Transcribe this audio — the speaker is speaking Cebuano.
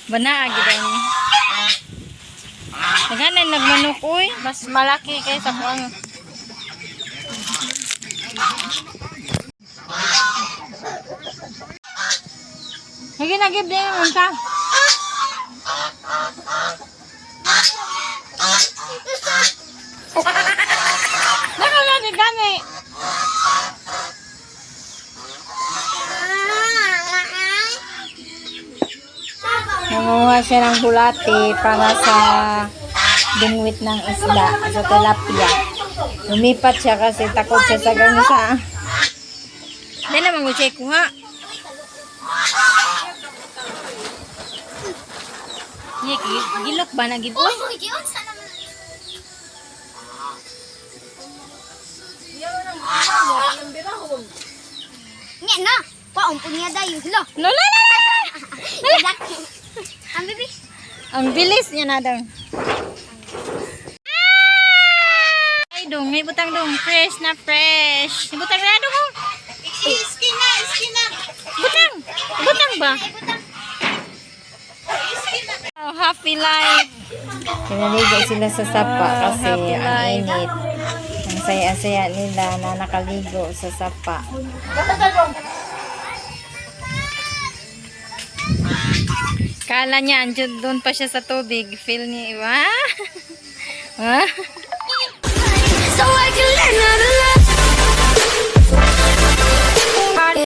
Banaag gid ni. Daghanan nagmanok uy, mas malaki kaysa kuang. Sige na gib din unta. Naka gani gani. Nanguha siya ng bulate para sa dungwit ng isda, sa tilapia. Lumipat siya kasi takot siya sa gangsa. Hindi naman ko siya kuha. Gilok ba na gid? Uy, giunsa naman. Nya na. Kwaon po niya dayon. Hala. Lola! Hala. Ang bibi. Ang bilis niya na daw. Ay, dong. May butang dong. Fresh na fresh. May butang na dong. Oh. Iski na, iski na. Butang! Butang ba? Oh, happy life. Pinaligo sila sa sapa kasi happy ang life. init. Ang saya-saya nila na nakaligo sa sapa. Kala niya, andyan doon pa siya sa tubig. Feel niya, iba? Ha? So I can learn how to